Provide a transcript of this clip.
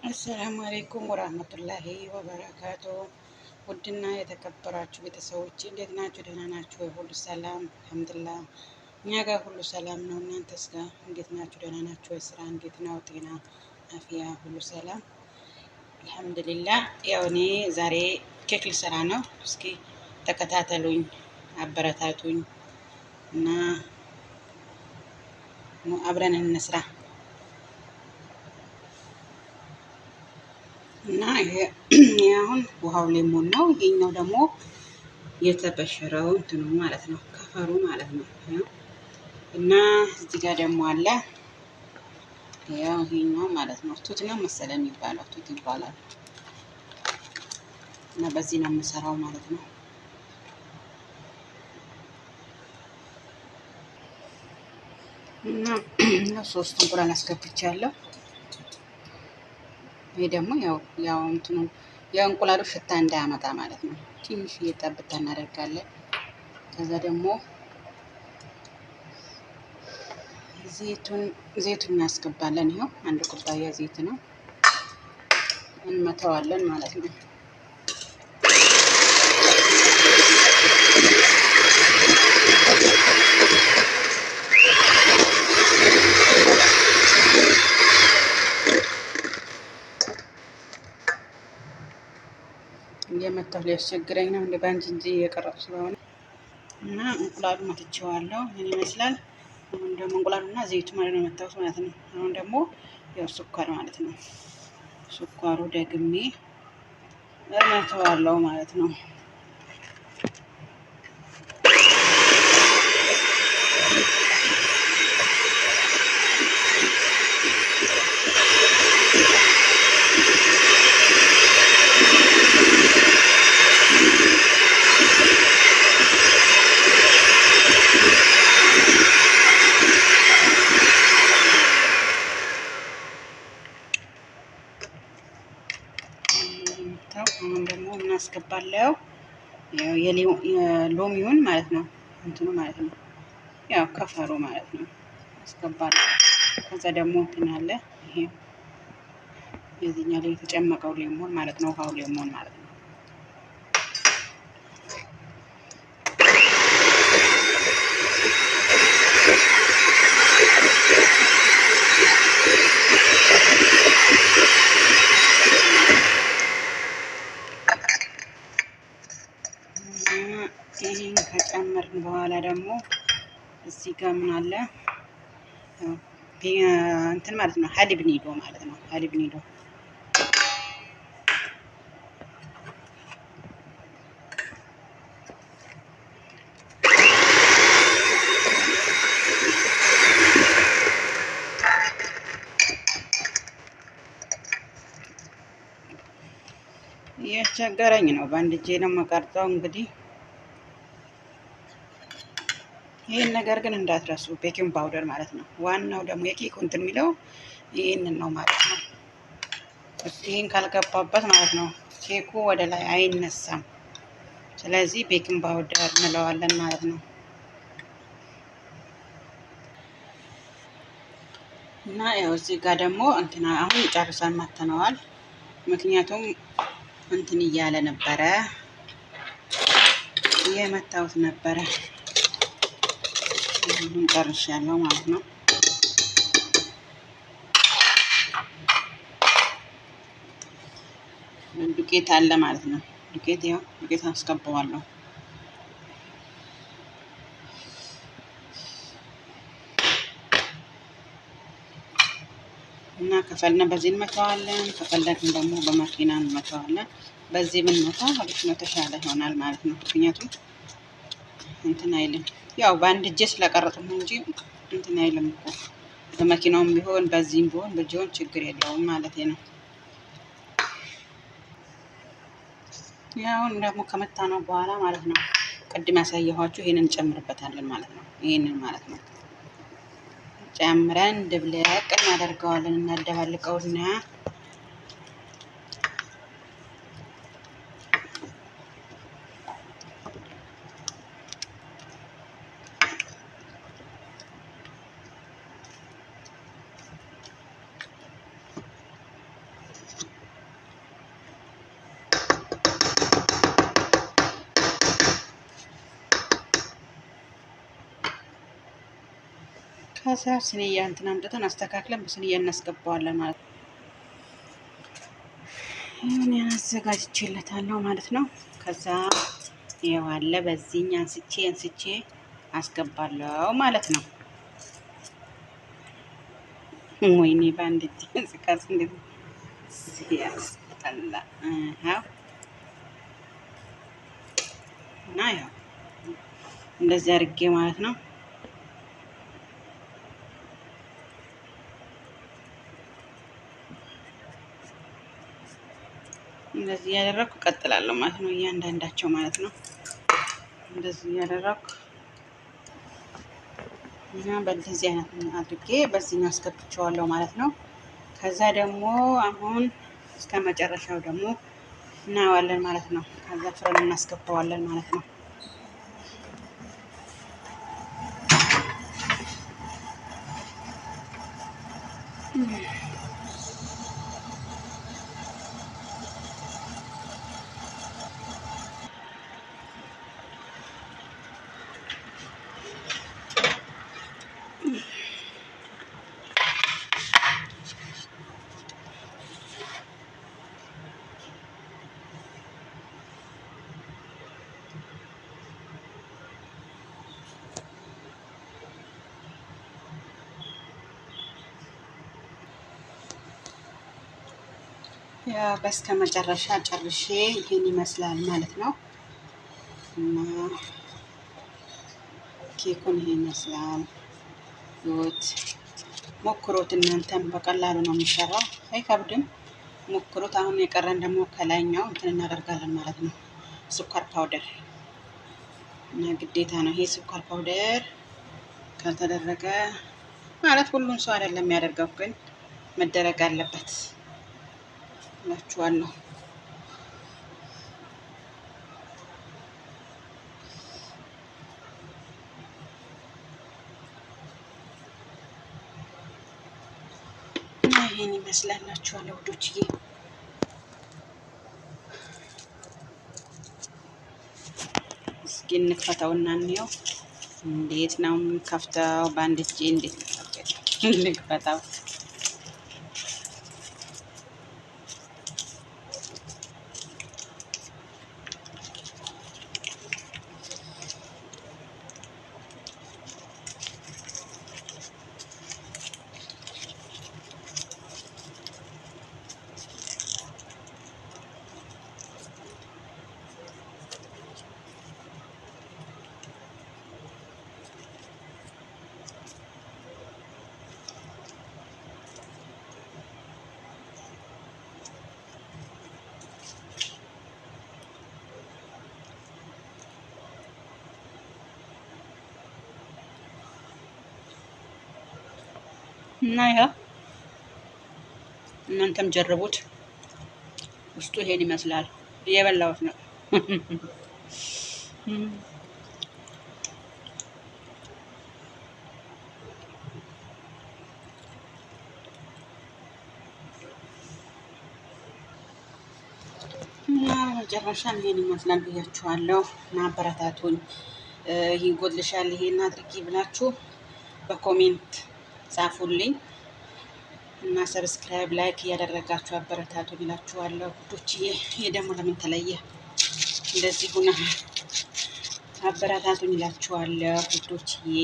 አሰላሙ አለይኩም ወራህመቱላሂ ወበረካቱ። ውድና የተከበራችሁ ቤተሰቦች እንዴት ናችሁ? ደህና ናችሁ ወይ? ሁሉ ሰላም አልሐምዱሊላህ፣ እኛ ጋር ሁሉ ሰላም ነው። እናንተስ ጋር እንዴት ናችሁ? ደህና ናችሁ ወይ? ስራ እንዴት ነው? ጤና አፍያ ሁሉ ሰላም አልሐምዱሊላህ። ያው እኔ ዛሬ ኬክ ልሰራ ነው። እስኪ ተከታተሉኝ፣ አበረታቱኝ እና አብረን እንስራ። እና ይሄ አሁን ውሃው lemon ነው። ይሄኛው ደግሞ የተበሸረው እንትኑ ማለት ነው፣ ከፈሩ ማለት ነው። እና እዚህ ጋር ደግሞ አለ ያው ይሄኛው ማለት ነው። ቱት ነው መሰለኝ የሚባለው፣ ቱት ይባላል። እና በዚህ ነው የምሰራው ማለት ነው። እና 3 እንቁላል አስገብቻለሁ። ይሄ ደግሞ ያው ያው እንትኑ የእንቁላሉ ሽታ እንዳያመጣ ማለት ነው። ትንሽ ጠብታ እናደርጋለን። ከዛ ደግሞ ዘይቱን እናስገባለን። ይኸው 1 ኩባያ ዘይት ነው፣ እንመተዋለን ማለት ነው። እየመታሁ ሊያስቸግረኝ ነው እንደ ባንጅ እንጂ እየቀረጽኩ ስለሆነ። እና እንቁላሉ መትቼዋለሁ። ምን ይመስላል? አሁን ደግሞ እንቁላሉና ዘይቱ ማለት ነው መታሁት ማለት ነው። አሁን ደግሞ ያው ስኳር ማለት ነው። ስኳሩ ደግሜ እመተዋለሁ ማለት ነው። አሁን ደግሞ ምን አስገባለሁ? ያው የሎሚውን ማለት ነው፣ እንትኑ ማለት ነው፣ ያው ከፈሩ ማለት ነው አስገባለሁ። ከዛ ደግሞ እንትን አለ፣ ይሄ የዚህኛው ላይ የተጨመቀው lemon ማለት ነው፣ ውሃው lemon ማለት ነው። ይሄን ከጨመርን በኋላ ደግሞ እዚህ ጋር ምን አለ እንትን ማለት ነው፣ ሀሊብ ኒዶ ማለት ነው። ሀሊብ ኒዶ እያስቸገረኝ ነው። በአንድ እጄ ነው የምቀርጸው እንግዲህ። ይህን ነገር ግን እንዳትረሱ፣ baking powder ማለት ነው። ዋናው ደግሞ የኬክ እንትን የሚለው ይህንን ነው ማለት ነው። ይህን ካልገባበት ማለት ነው ኬኩ ወደ ላይ አይነሳም። ስለዚህ baking powder እንለዋለን ማለት ነው። እና ያው እዚህ ጋር ደግሞ እንትና አሁን ጨርሰን መተነዋል። ምክንያቱም እንትን እያለ ነበረ፣ እየመታሁት ነበረ። አሁን ጨርሻለሁ ማለት ነው። ዱቄት አለ ማለት ነው። ዱቄት ያው ዱቄት አስገባዋለሁ። እና ከፈለግን በዚህ እንመታዋለን፣ ከፈለግን ደግሞ በመኪና እንመታዋለን። በዚህ ብንመታው አሪፍ ነው፣ ተሻለ ይሆናል ማለት ነው። ምክንያቱም እንትን አይልም። ያው በአንድ እጄ ስለቀረጥኩ ነው እንጂ እንትን አይልም እኮ፣ በመኪናውም ቢሆን በዚህም ቢሆን በእጄውን ችግር የለውም ማለት ነው። ያው ደግሞ ከመታ ነው በኋላ ማለት ነው፣ ቅድም ያሳየኋችሁ ይሄንን እንጨምርበታለን ማለት ነው። ይሄንን ማለት ነው ጨምረን ድብልቅ እናደርገዋለን፣ እናደባልቀውና ከዛ ስንያ እንትን አምጥተን አስተካክለን በስንያ እናስገባዋለን ማለት ነው። ይሁን አዘጋጅቼለታለሁ ማለት ነው። ከዛ ይኸው አለ በዚህኛ አንስቼ አንስቼ አስገባለሁ ማለት ነው። ወይኔ በአንድ እጅ ስቃስ እንዴት ሲያስጠላ! እና ያው እንደዚህ አድርጌ ማለት ነው። እንደዚህ እያደረኩ እቀጥላለሁ ማለት ነው። እያንዳንዳቸው ማለት ነው። እንደዚህ እያደረኩ እና በእንደዚህ አይነት አድርጌ በዚህኛው አስገብቼዋለሁ ማለት ነው። ከዛ ደግሞ አሁን እስከ መጨረሻው ደግሞ እናየዋለን ማለት ነው። ከዛ ፍረን እናስገባዋለን ማለት ነው። ያ በስከ መጨረሻ ጨርሼ ይህን ይመስላል ማለት ነው። እና ኬኩን ይሄን ይመስላል። ይወት ሞክሮት፣ እናንተም በቀላሉ ነው የሚሰራው፣ አይከብድም። ሞክሮት። አሁን የቀረን ደግሞ ከላይኛው እንትን እናደርጋለን ማለት ነው፣ ስኳር powder እና ግዴታ ነው ይሄ ስኳር powder ካልተደረገ ማለት ሁሉም ሰው አይደለም የሚያደርገው፣ ግን መደረግ አለበት እላችኋለሁ። እና ይሄን ይመስላላችኋለሁ ውዶችዬ። እስኪ እንክፈተውና እንየው። እንዴት ነው የምንከፍተው? በአንድ እጄ እንዴት ልክፈተው? እና ይኸው እናንተም ጀርቡት። ውስጡ ይሄን ይመስላል። እየበላሁት ነው። እና በመጨረሻ ይሄን ይመስላል ብያችኋለሁ። እና አበረታቱኝ። ይሄ ጎድልሻል፣ ይሄን አድርጊ ብላችሁ በ comment ጻፉልኝ። እና subscribe like እያደረጋችሁ አበረታቱኝ እላችኋለሁ ውዶችዬ። ይሄ ደግሞ ለምን ተለየ እንደዚህ ሆነ? አበረታቱኝ እላችኋለሁ ውዶችዬ።